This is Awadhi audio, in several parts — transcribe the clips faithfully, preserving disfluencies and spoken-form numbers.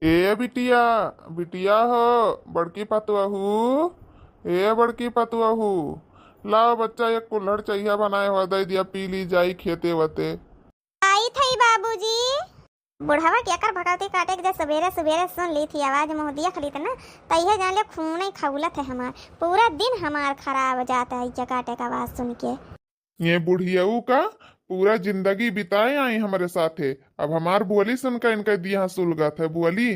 ए बिटिया, बिटिया हो, बड़की पतुआ हो, ए बड़की पतुआ हो, लाओ बच्चा, एक कुल्हड़ चइहा बनाए हो, दइ दिया, पी ली जाई खेते वते। आई थई बाबूजी। बुढ़वा के एकर भगवती काटे के जे सुबेरे सुबेरे सुन ली थी आवाज, मुँह देख ली थी ना, तइहे जान ले खून ही खौलत है हमार। पूरा दिन हमार खराब जात है इनके काटे के आवाज सुन के। ये बुढ़ियऊ का पूरा जिंदगी बिताए आई हमरे साथे, अब हमार बोली सुन के इनके दिया सुलगत है बोली।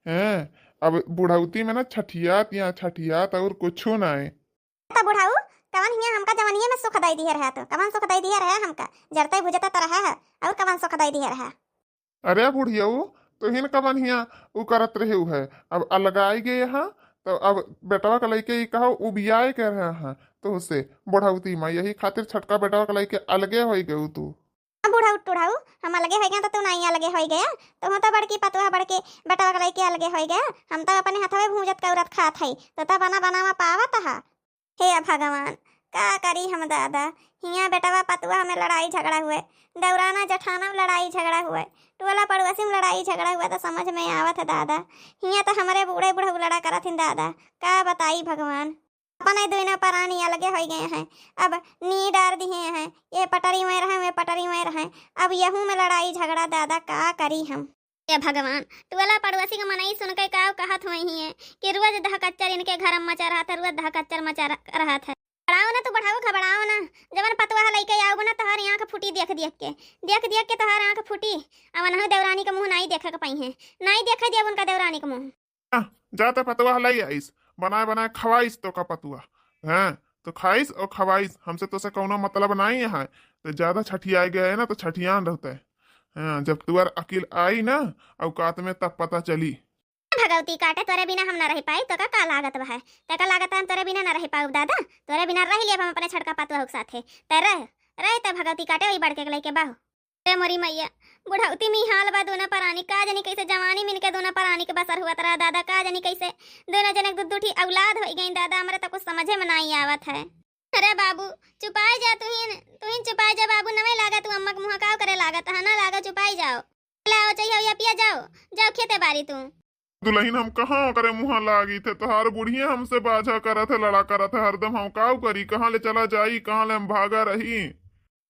हैं, अब बुढ़ौती में ना छठियात या छठियात और कुछो ना है। तो बुढ़ऊ, कवन हिया हमका जवनिये में सुख दई दिहे रहे, तो कवन सुख दई दिहे रहे हमका? जरते बुझते तो रहे है, और कवन सुख दई दिहे रहे? अरे बुढ़ियऊ, तुहिन कवन हिया उ करत रहे है, अब अलगाई गए हा, तो अब बेटवा के लइके ई कहो उबियाए के रहे हा, तो से बुढ़ौती में यही खातिर छटका बेटवा के लइके अलगे होई गऊ तू। अब बुढ़ऊ टुढ़ऊ, हम अलगे होई गए तो तू नहीं अलगे होई गया, तो हूँ तो बड़की पतुआ बड़के बेटवा के लइके अलगे होई गया, हम तो अपने हथवे भूजत कौरत खात हई, तो तब बना बनावा पावत हा। हे भगवान, का करी हम दादा, हियाँ बेटवा पतुआ में लड़ाई झगड़ा हुए, दौराना जठाना में लड़ाई झगड़ा हुए, टोला पड़ोसी में लड़ाई झगड़ा हुए, तो समझ में आवत है दादा। हियाँ तो हमरे बूढ़े बुढ़ऊ लड़ा करत हिन दादा, का बताई भगवान। अपने दुइनो परानी अलगे होई गए हैं, अब नी डार दिहे हैं, ये पटरी में रहें, वे पटरी में रहें, अब यहू में लड़ाई झगड़ा दादा, का करी हम। हे भगवान, टोला पड़ोसी के मनई सुन के का कहत होई हिये कि रोज दहकच्चर इनके घर में मचा रहत है, रोज दहकच्चर मचा रह-, रहत है। घबराओ ना तू बुढ़ऊ, घबराओ ना, जवन पतुआ लइके आउब ना तोहर आँख फूटी देख देख के, देख देख के तोहर आँख फूटी। अब अनहु देवरानी के मुँह नाई देखे के पाई है, नाई देखे देब उनका देवरानी के मुँह। हाँ, जा त पतुआ लई आइस, बनाए बनाए खवाइस तो का पतुआ। हाँ, तो खाइस और खवाइस, हमसे तो से कौनो मतलब नाई है। तो ज्यादा छठियाए गए ना तो छठियान रहते। हाँ, जब तुअर अकिल आई ना औकात में तब पता चली। भगवती काटे, तोरे बिना हम ना रह पाई, तो का, का लागत बा है? ते का लागत है हम तोरे बिना ना रह पाउब दादा? तोरे बिना रह लियब हम अपने छटका पतुआ के साथे। ते रह, रह ते भगवती काटे वही बड़के के लइके बाहु। अरे मोरी मैया, बुढ़ौती में ई हाल बा दोनों परानी, का जानी कैसे जवानी में इनके दोनों परानी के बसर हुआ तरह दादा, का जानी कैसे दोनों जने के दू दू ठी औलाद होई गई दादा, हमरे तो कुछ समझे में नाई आवत है। अरे बाबू, चुपाई जा तुहिन, तुहिन चुपाई जा बाबू, नवे लागा तू अम्मा के मुँह काव करे लागत है ना, लागा चुपाई जाओ। लाओ चाहिए या पिया जाओ, जाओ खेते बारी तू। दुलहिन हम कहाँ ओकरे मुँह लागी थे, तोहार बुढ़िया हमसे बाझा करत है, लड़ा करत है हरदम, हम काव करी, कहाँ ले चला जाई, कहाँ ले हम भागा रही।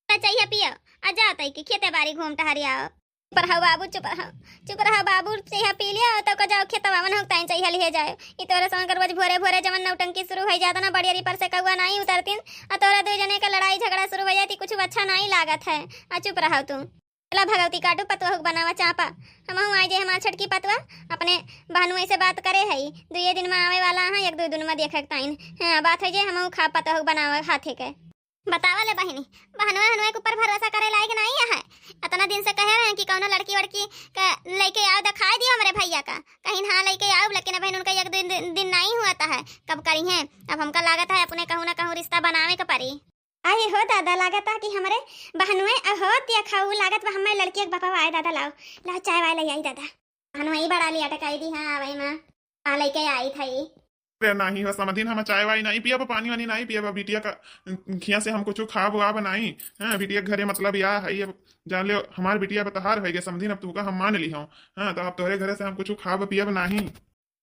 चइहा पियो, आ जाओ तई के खेते बारी घूम टहरी आओ। चुप रहो बाबू, चुप रहो, चुप रहो बाबू, चइहा पी लियो, तो को जाओ खेतवा में हुकताइन चइहा लिहे जाए। ई तोरे संग रोज भोरे भोरे जवन नौटंकी शुरू होई जाता ना, बड़ियरी पर से कौआ नाई उतरतीन, आ तोरे दुई जने के लड़ाई झगड़ा शुरू हो जाती, कुछ अच्छा नाई लागत है। आ चुप रहो तू। चला भगवती काटू पतुआ हुक बनावा चापा, हमहू आई जे हमार छटकी पतुआ, अपने बहनुए से बात करे हई, दुइये दिन में आवे वाला है, एक दुई दिन में देखे के ताइन। हाँ, बात है जे हमहू खा पतुआ हुक बनावा हाथे के। बतावा ले बहिनी, बहनवा हनवा के ऊपर भरोसा करे लायक नाई है। इतना दिन से कहे रहे कि कौनो लड़की वड़की का लइके आओ, दिखाई दियो हमरे भैया का। कहीं हाँ लइके आओ, लेकिन अब उनका एक दो दिन, दिन नाई हुआ था है, कब करी हैं? अब हमका लागत है अपने कहूँ ना कहूँ रिश्ता बनावे के पड़ी। अरे हो दादा, लागत है कि हमरे बहनवे अहो तिया खाऊ लागत बा, हमारे लड़की के बापा आए दादा, लाओ, लाओ चाय वाय ले आई दादा। बहनवा ई बड़ा लिया टकाई दी, हाँ, आवे माँ, आ लइके आई था ई। अरे नाही हो समधिन, हम चाय वाय नाही पियब, पानी वानी नाही पियब, बिटिया का खिया से हम कुछ खाब वाब नाही। हाँ, बिटिया के घरे मतलब या है, अब जान ले हमार बिटिया बतहार होइगे समधिन, अब तू का हम मान ली हो। हाँ, तो अब तोहरे घरे से हम कुछ खाब पियब नाही।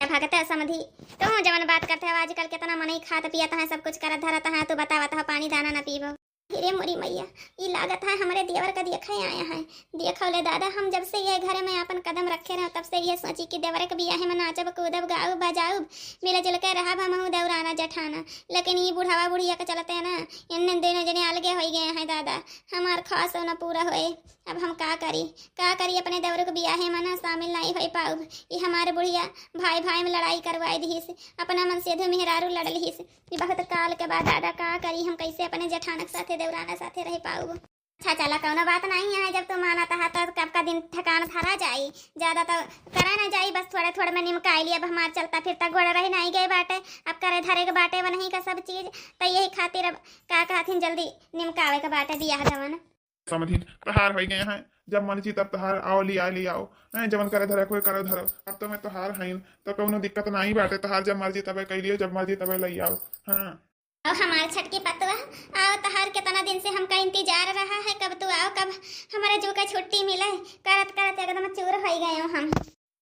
ए भगत समधी, तू जवन बात करते हो, आजकल कितना मनई खात पियत है, सब कुछ करत धरत है, तू बतावत हो पानी दाना न पीबो। अरे मोरी मैया, ई लागत है हमरे देवर का देखे आया है। देखो ले दादा, हम जब से ये घर में अपन कदम रखे रहे, तब से ये सोची कि देवर के बियाहे में नाचब, कूदब, गाउब, बजाउब, मिले जुल के रहब हमहू देवराना जेठाना। लेकिन ई बुढ़ावा बुढ़िया के चलते ना, इन्ने दोनों जने अलगे होई गए हैं दादा। हमार ख्वाहिश ना पूरा होए, अब हम का करी, का करी, अपने देवर के बियाहे में ना शामिल नहीं होई पाउब। ई हमारे बुढ़िया भाई भाई में लड़ाई करवाई दिहिस, अपना मन से दो मेहरारू लड़ लिहिस। ई बहुत काल के बाद दादा, का करी हम, कैसे अपने जेठान के साथे देवराना साथे रह पाउब। अच्छा चला, कौनो बात नहीं है, जब तू मानत है तो कब का दिन ठिकान धरा जाई, ज्यादा तो करा ना जाई, बस थोड़े थोड़े में निमकाई ली। अब हमार चलता फिरता गोड़ रह नहीं गए बाटे, अब करे धरे के बाटे वनही का सब चीज, तो यही खातिर अब का कहथिन जल्दी निमकावे के बाटे बियाह जवन। समधिन, तहार होई गए हैं, जब मर्जी तब तहार आओ, लिया, लियाओ। हैं, जवन करे धरे कोई करो धरो, अब तो मैं तहार हईन, तो कौनो दिक्कत नहीं बाटे, तहार जब मर्जी तबे कह लियो, जब मर्जी तबे ले आओ। हाँ। और हमार छटकी पतुआ, आओ, तहार कितना दिन से हमका इंतजार रहा है, कब तू आओ, कब हमारे जू का छुट्टी मिले, करत करत एकदम चूर होई गए हो हम।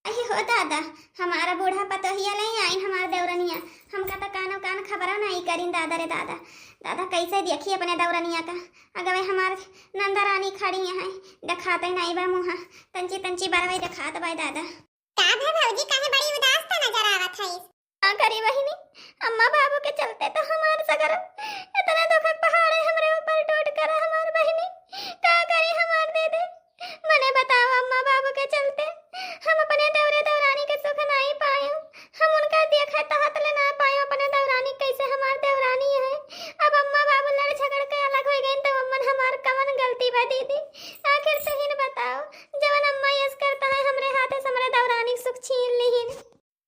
अहे हो दादा, हमारा बूढ़ा पतोहिया ले आइन हमार देवरनिया, हमका त कानो कान खबरा नाई करिन दादा रे दादा। दादा कैसे देखी अपने देवरनिया का, अगवे हमार नंदा रानी खड़ी है, देखाते नाई बा मुँहा, तंची तंची बरवई देखात बा दादा। का भे भौजी, काहे बड़ी उदास त नजर आवत है? का करी बहिनी, अम्मा बाबू के चलते तो हमार सगर इतना दुख के पहाड़ है हमरे ऊपर टूट कर हमार बहिनी, का करी हमार दीदी? मने बताओ, अम्मा बाबू के चलते हम अपने देवरे देवरानी के सुख नाई पायो, हम उनका देखे तहत ले ना पायो अपने देवरानी, कैसे हमार देवरानी है। अब अम्मा बाबू लड़ झगड़ के अलग हो गए तो अम्मन हमार कवन गलती बा दीदी? आखिर तुहिन बताओ, जवन अम्मा यस करता है हमरे हाथे से हमरे देवरानी के सुख छीन लिहिन।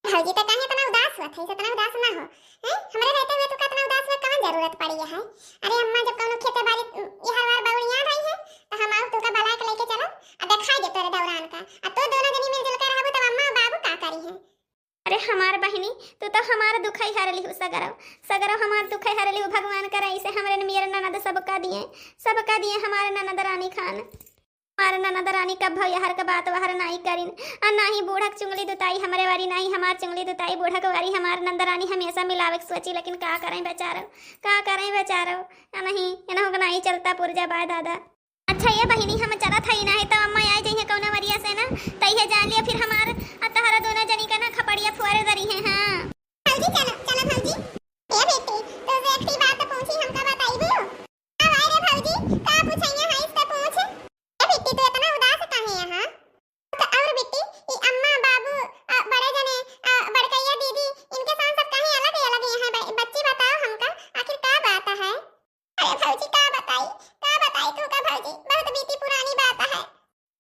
भौजी, त काहे इतना उदास हुआ था? इतना उदास ना हो, हैं? हमरे रहते हुए तुका इतना उदास में कवन जरूरत पड़ी है? अरे अम्मा, जब कौनो खेते बाड़ी, ये हर बार बउरिया रही है, तो हम आऊ तुका बला के लेके चलो, आ दिखाई दे तोरे दौरान का। आ तू दोनों जनी मिलजुल के रहबू, तब अम्मा और बाबू का करी है? अरे हमार बहिनी, तू तो हमार दुखई हर लिहू सगरव, सगरव हमार दुखई हर लिहू। भगवान करे इसे हमरे नियर ननद सबका दिए, सबका दिए हमारे ननद रानी खान। हमार ननद रानी कब भव यहर के बात वहर नाई करिन। आ नाही बूढ़क चुंगली दुताई हमरे वारी, नाही हमार चुंगली दुताई बूढ़क वारी। हमार नंद रानी हमेशा मिलावे के सोची, लेकिन का करें बेचारो, का करें बेचारो। आ नहीं, एनहु के नाही चलता पुर्जा बा दादा। अच्छा ये बहिनी, हम चलत हई ना, है तो अम्मा आई जइहे कौनो वरिया से ना, तइहे जान लिया फिर हमार आ तहरा दोनों जनी का ना खपड़िया फुआरे दरी है। हाँ भौजी, चलो, चलो भौजी। ए बेटी, तो एक ठे बात पूछी, हमका बताइबू? का भाई रे भौजी, का पूछइया है, इससे पूछ। ए बिट्टी, तू इतना उदास काहे है, हाँ? तो और बिट्टी, ई अम्मा, बाबू, अ, बड़े जने, अ, बड़कैया दीदी, इनके साथ सब काहे अलग ही अलग यहाँ ब-, बच्ची बताओ हमका, आखिर का बात है? अरे भौजी, का बताई, का बताई तू का भौजी, बहुत बीती पुरानी बात है।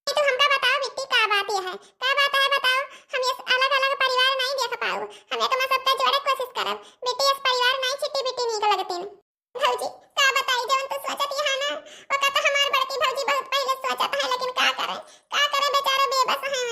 ये तो हमका बताओ बिट्टी, का बात ये है, का बात है बताओ? हम ये अलग अलग परिवार नहीं देख पाऊ, हम एक में सबका जोड़े कोशिश करब। बिट्टी, इस परिवार नहीं छिट्टी बिट्टी नीक लगतीन। भौजी, का बताई, जवन तू सोचत यहाँ ना, ओका तो हमार बड़की भौजी बहुत पहले सोचत है, लेकिन का करे, का करे, बेचारा बेबस है।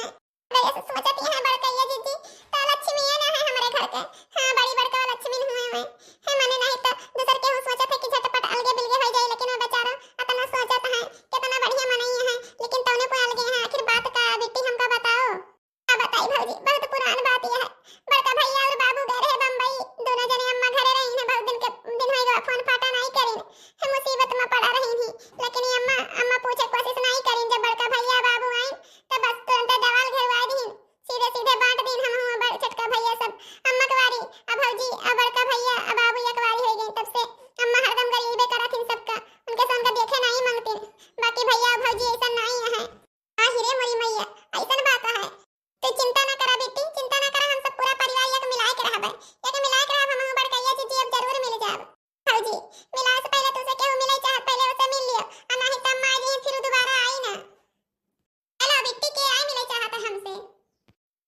अगर ऐसे सोचत यहाँ बड़कैया जीजी, तो लक्ष्मी ये ना है हमरे घर के। हाँ, बड़ी बड़का लक्ष्मी हुए हुए। है मने नहीं तो दूसर केहू सोचत है कि झटपट अलगे बिलगे हो जाए, लेकिन वो बेचारा अतना सोचत है, कितना बढ़िया मनई है, लेकिन तौने पे अलगे है। आखिर बात का बिट्टी हमका बताओ। का बताई भौजी, बहुत पुरान बात यह है। बड़का भैया और बाबू गए रहे बम्बई, दोनों जने अम्मा घरे रही हैं, बहुत दिन के दिन हो गए, फोन फाटा नहीं करीन, हम मुसीबत में पड़ा रही थी। लेकिन ये अम्मा, अम्मा पूछे कोशिश नहीं करीन। जब बड़का भैया बाबू आइन, तब बस तुरंत दवाल घेरवा दीन, सीधे सीधे बांट दीन हम हुआ बड़ छोटका भैया सब, अम्मा के वारी, आ भौजी, आ बड़का भैया, आ बाबू एक वारी हो गई। तब से अम्मा हरदम गरीबे करत हिन सबका, उनके से उनका देखे नहीं मांगतीन। बाकी भैया भौजी ऐसा नहीं है। आहि रे मोरी मैया, ऐसन बात है। तू चिंता ना करा बिट्टी, चिंता ना करा, हम सब पूरा परिवार एक मिलाए के रहबे, एक मिलाए के रहब। हम बड़कैया जीजी अब जरूर मिल जाब। भौजी, मिलाए से पहले तुझसे केहू मिले चाहत, पहले उसे मिल लियो, और नहीं तो अम्मा जी फिर दोबारा आई ना। हेलो बिट्टी, के आई मिले चाहत है हमसे?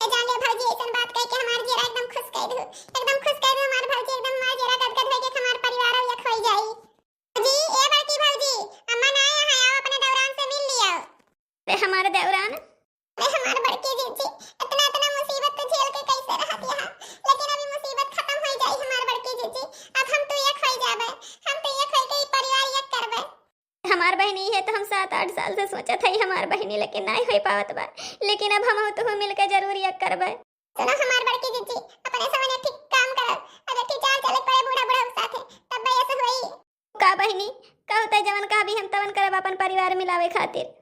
ए जान ले भौजी, ऐसन बात कह के हमार जियरा एकदम खुश कर दू, एकदम खुश कर दू हमार भौजी, एकदम हमार जियरा गदगद होई के हमार परिवार एक होई जाई। भौजी, ए बड़की भौजी, अम्मा ना आया है, आओ अपने दौरान से मिल लियो। अरे हमार दौरान, अरे हमार बड़की जीजी, इतना, इतना मुसीबत तो झेल के कैसे रहत यहाँ, लेकिन अभी मुसीबत खत्म हो जाई हमार बड़की जीजी। अब हम तो एक हो जाबे, हम तो एक होई के ई परिवार एक करबे। हमार बहिनी, ये तो हम सात आठ साल से सोचत हई हमार बहिनी, लेकिन नहीं हो पावत बा। लेकिन अब हम तो मिलके जरूर एक करबे। सुनो हमार बड़की जीजी, अपने समझ ठीक काम करो, अगर ठीक चाल चले पड़े बूढ़ा बूढ़ा साथे, तब ऐसे होई। का बहिनी, का होता है, जवन कहबी हम तवन करब अपन परिवार मिलावे खातिर।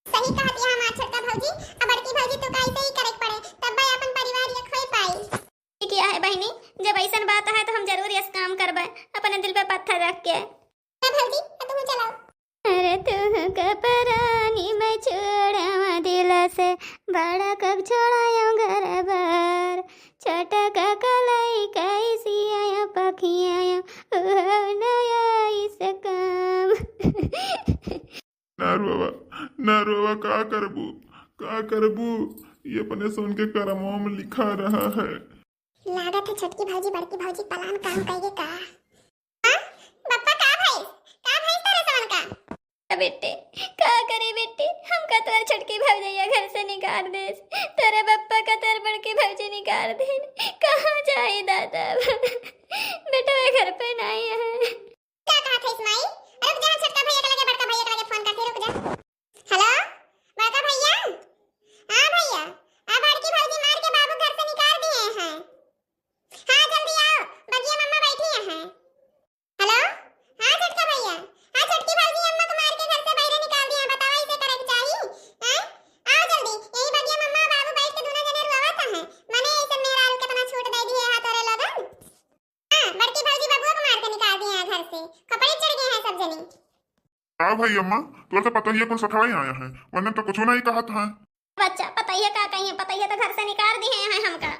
सही कहत है हमार छोटका भौजी, आ बड़की भौजी तू का ऐसे ही करे के पड़े, तब भाई अपन परिवार एक होई पाई। ठीक है बहिनी, जब ऐसन बात है तो हम जरूर यस काम करबे, अपने दिल पे पत्थर रख के। ए भौजी, अब तुम चलाओ। अरे तुहका परानी मैं छोड़ावा दिल से, बड़ा कब छोड़ायो घर बार, छोटका कलाई कैसी आयो पखियायो, हो नया इस काम। ना रोवा, ना रोवा, का करबू, का करबू, ये अपने सोन के करमवा में लिखा रहा है। लागत है छोटकी भौजी बड़की भौजी पलान काम कइगे का। हाँ? बप्पा का भइस? का भइस तोरे सवन का? बेटे, का करे बेटे, हमका तोर छोटकी भौजैया घर से निकाल देस, तोरे बप्पा का तोर बड़की भौजी निकाल देन, कहाँ जाई दादा? बेटवा घर पे नहीं है। का कहत है माई? रुक जा, हम छोटका भैया के लगे, बड़का भैया के लगे फोन करती, रुक जा। हेलो, बड़का भैया। हाँ भैया, आ बड़की भौजी मार के बाबू घर से निकाल दिए हैं। हाँ जल्दी आओ, बगिया मम्मा बैठी हैं। हेलो, हाँ छोटका भैया। हाँ छोटकी भौजी, अम्मा के मार के घर से बाहरे निकाल दिए हैं, बतावा इसे करे के चाही? हैं? आओ जल्दी, यही बगिया मम्मा बाबू बैठ के दोनों जने रुआवत हैं। मने ऐसे मेहरारू कितना छूट दे दिए हैं तोरे लोगन। हाँ, बड़की भौजी बबुआ को मार के निकाल दिए हैं घर से, खोपड़ी चढ़ गए हैं सब जनी। का भई अम्मा, तोर तो पतोहिया कुल सथवाई आया है, वरना तो कुछो नहीं कहत है। बच्चा, पतोहिया का कहिए, पतोहिया तो घर से निकाल दिए हैं हमका।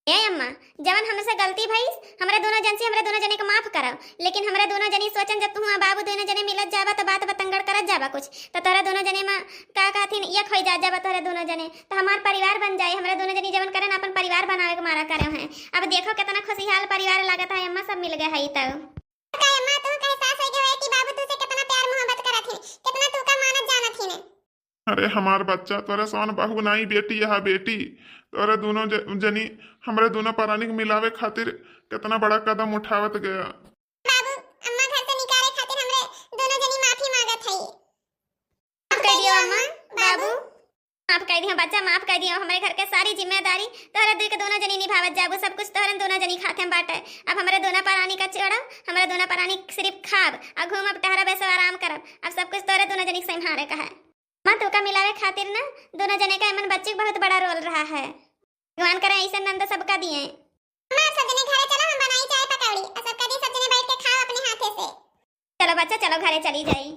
ए अम्मा, जवन हमसे गलती भई, हमरे दोनों जन से, हमरे दोनों जने के माफ करब, लेकिन हमरे दोनों जनी सोचन जब तू हुआ बाबू दोनों जने मिलत जाबा तो बात बतंगड़ करत जाबा कुछ, तो तोहरे दोनों जने में का कहथिन, एक होई जात जाबा तोहरे दोनों जने, तो हमार परिवार बन जाए। हमरे दोनों जनी जवन करन अपन परिवार बनावे के मारा करे हैं। अब देखो कितना खुशहाल परिवार लागत है अम्मा, सब मिल गए है तो। का अम्मा, तू का एहसास हो गया है कि बाबू तू से कितना प्यार मोहब्बत करत है, कितना तू का मानत जानत है? अरे हमार बच्चा, तोरे समान बहू नाई बेटी, यहाँ बेटी, तोरे दोनों ज-, जनी हमरे दोनों परानी के मिलावे खातिर कितना बड़ा कदम उठावत गया। बाबू, अम्मा घर से निकाले खातिर हमरे दोनों जनी माफी मांगत है। माफ कर दियो अम्मा, बाबू। माफ कर दियो बच्चा, माफ कर दियो। हमरे घर के सारी जिम्मेदारी तोहरे दुई के दोनों जनी निभावत जाबू, सब कुछ तोहरे दोनों जनी खाते में बाटे। अब हमरे दोनों परानी का छोड़ो, हमरे दोनों परानी सिर्फ खाब आ घूमब, टहरब, ऐसे आराम करब। अब सब कुछ तोहरे दोनों जनी के संभारे का है। माँ, तोका मिलावे खातिर ना दोनों जने का एमन बच्चे के बहुत बड़ा रोल रहा है। भगवान करे ऐसे नंद सबका दिए। अम्मा, सब जने घरे चलो, हम बनाई चाय पकौड़ी, और सबका दी, सब जने बैठ के खाओ अपने हाथे से। चलो बच्चा, चलो घरे चली जाई।